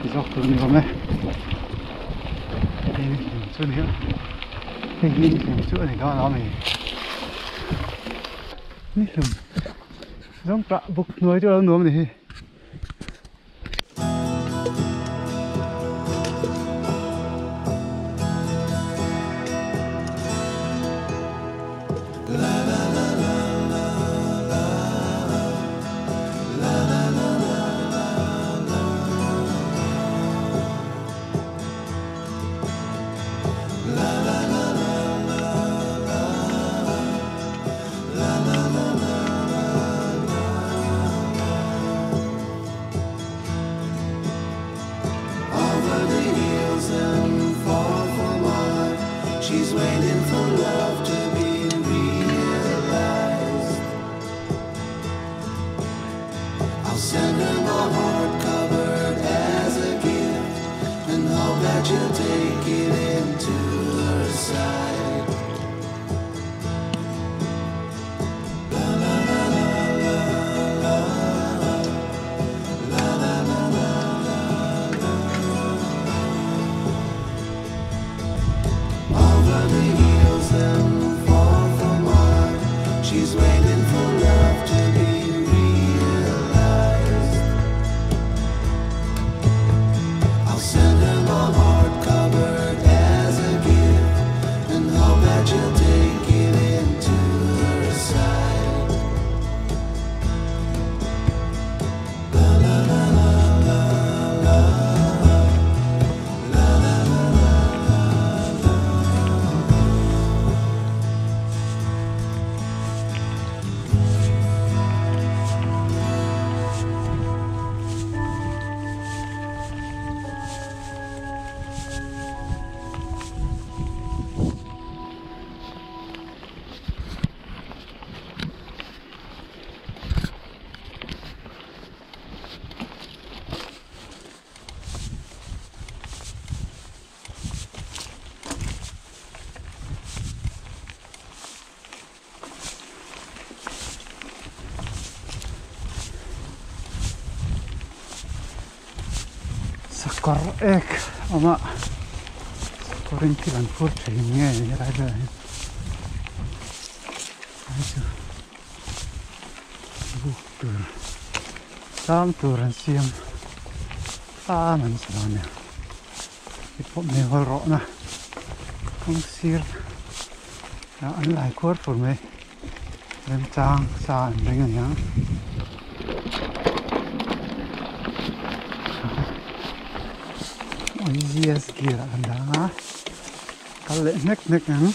Ti zawk tur a ni awm e. Hei ni hlim chu a ni a, hei hi ni hlim chu a ni dawn a mi. Ni hlum zawng tah buk hnuai chu a lo nuam a ni hi. Sakawr ek a awm a sakawr in thil an phur thin nge ni helai velah hian hei chu buk tur tlang tur an siam tlang an sa dawn nia hei pawh meihawl rawhna kawng sir ah an lai khuar fur mai remchang sa an ring a niang. Yes gear ah kan dang a kal leh hnek hnek ang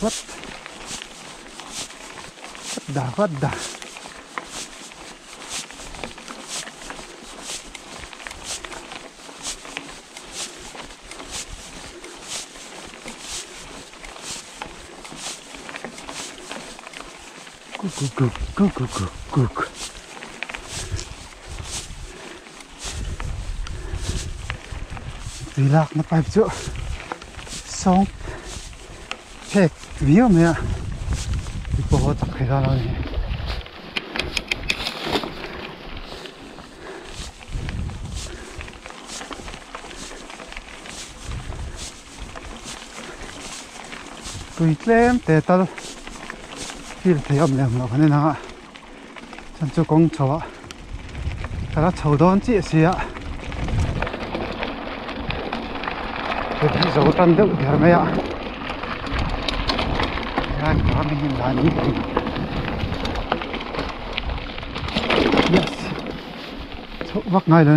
what what the what the Kuk kuk kuk kuk kuk kuk Tui lakna pipe chu sawng phek viau mai a tui pawh haw chak thei dawn lo a ni. Tui tlem te tal feel thei awm lem loh kan inang a chuan chu kawng chho ah ka la chho dawn chiah si a hei zo tan deuh der mai a helai kawr a hnim dan hi yes chhoh vak ngai lo.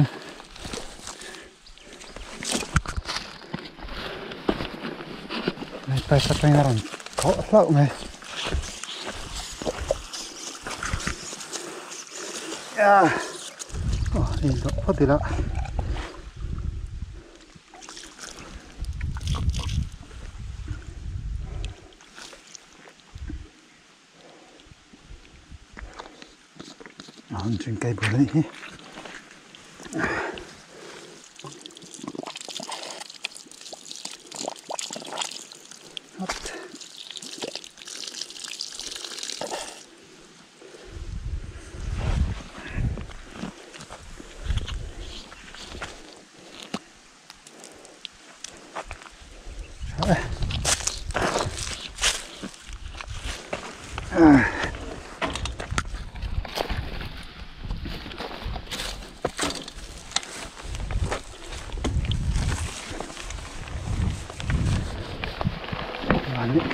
Hei pipe atangin a rawn khawh hlauh mai aw hei dawh phawt ila an ṭin kai bul anih hi.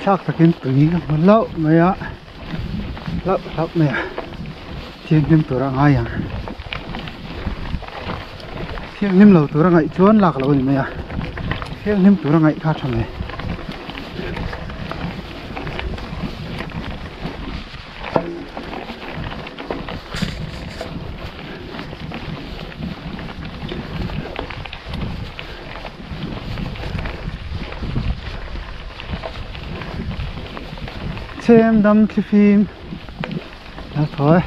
thlak takin tui ka hmu hlauh mai a hlauh hlauh mai a thianghlim tur a ngai ang thianghlim lo tur a ngaih chuan lak loh a ni mai a thianghlim tur a ngaih kha a tha mai. Chhem dam thlifim a thaw e.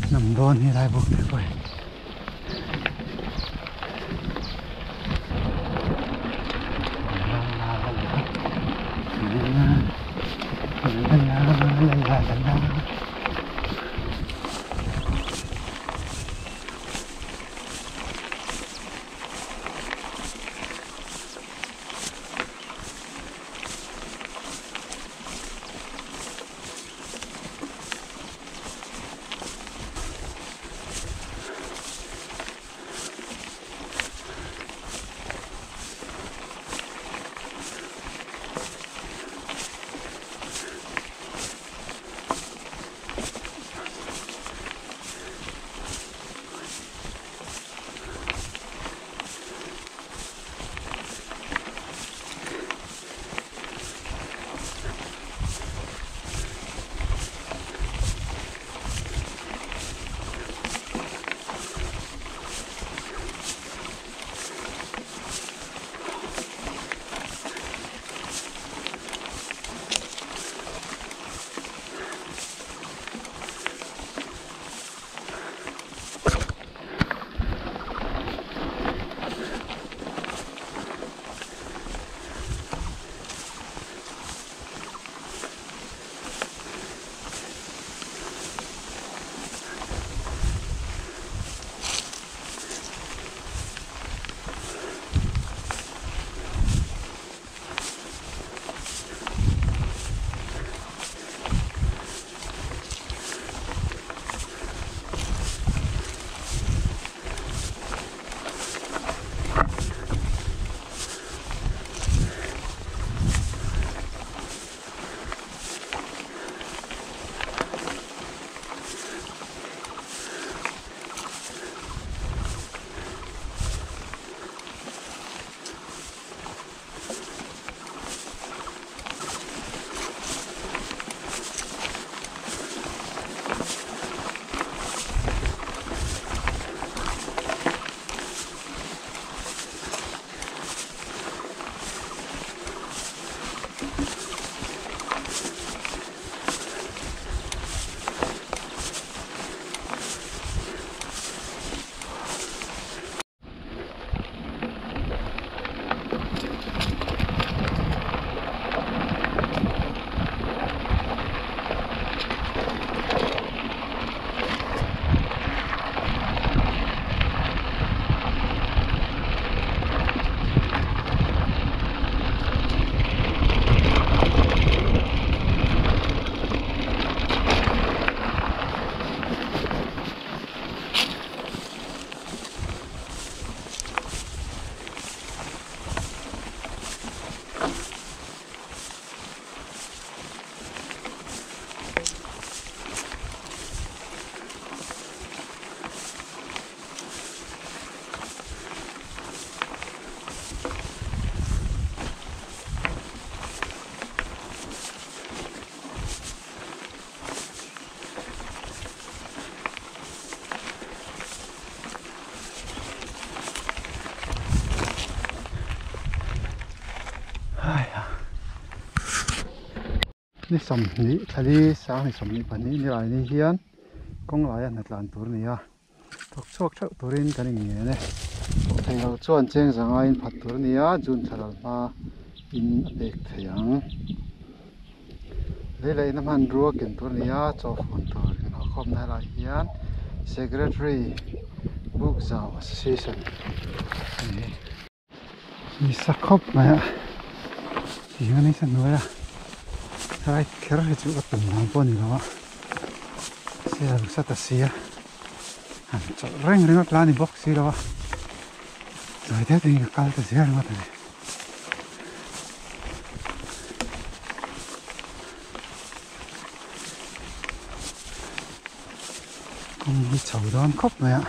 Hnam dawn hi lai bawk te pawh hi. Ni sawmhnih thlali sang ni 22 ni lai ni hian kawng laia hna tlan tur a ni a thawk chhuak theuh turin kan inngen e thei lo chuan cheng zanga in phat tur a ni a June thla ral hma in a pek thei ang lei laihna hmanrua ken tur a ni a chaw fun tur inhlawhkhawmna helaiah hian secretary Bukzau association a ni. Ni sa khawp mai a tih hian sa hnuai a helai kher hi chu ka tum vang pawh a ni lo a se a lo sa ta si a han chawlh reng ringawt la a ni bawk si lo a. Zawi deuh deuhin ka kal ta zel ringawt a ni. Kawng hi chho dawn khawp mai a.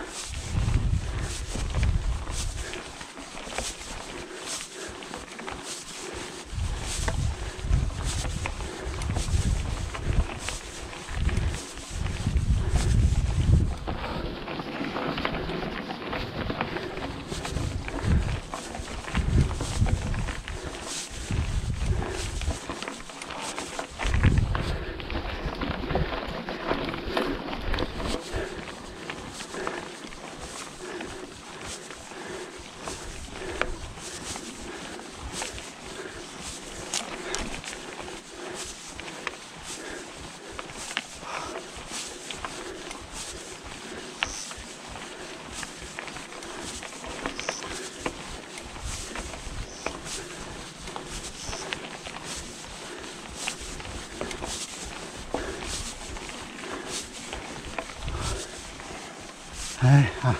Hei ha.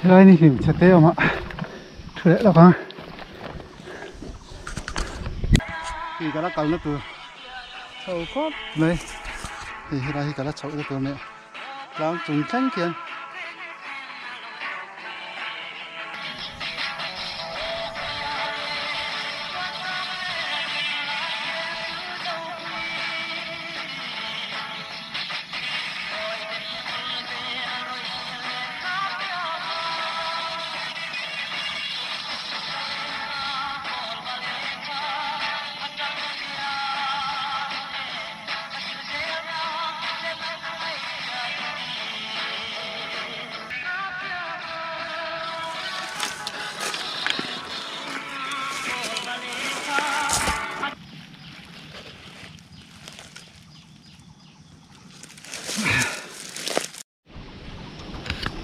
Helai ni hlim chhe te awm a thu leh lawk ang hei ka la kalna tur chho khawp mai hei helai hi ka la chhoh na tur a nia tlang chung thleng khian.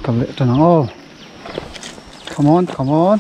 Kal leh tan ang aw come on come on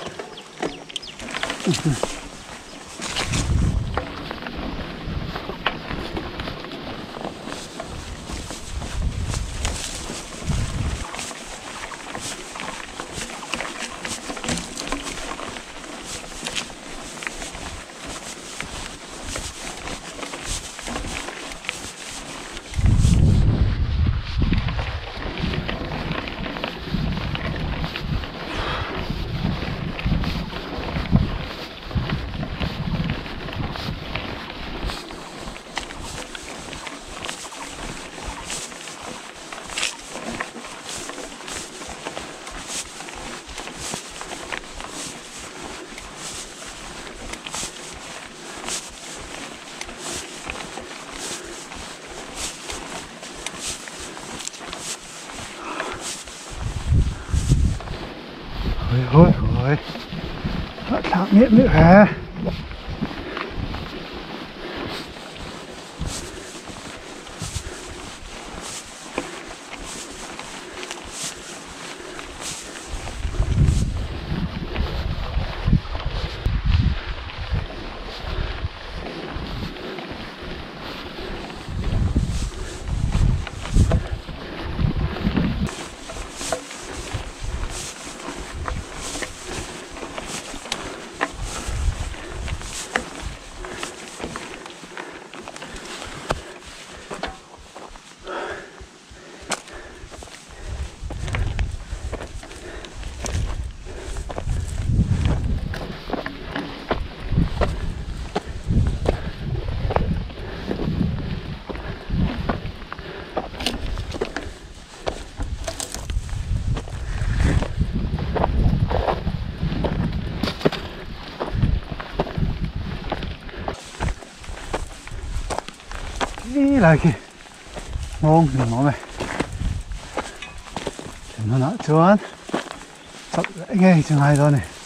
Hoi hoi hoi thlak miah miah ve. Khilai khi nghawng hlim awm e. Thlen hunah chuan chawlh leh ngei chu ngai dawn e.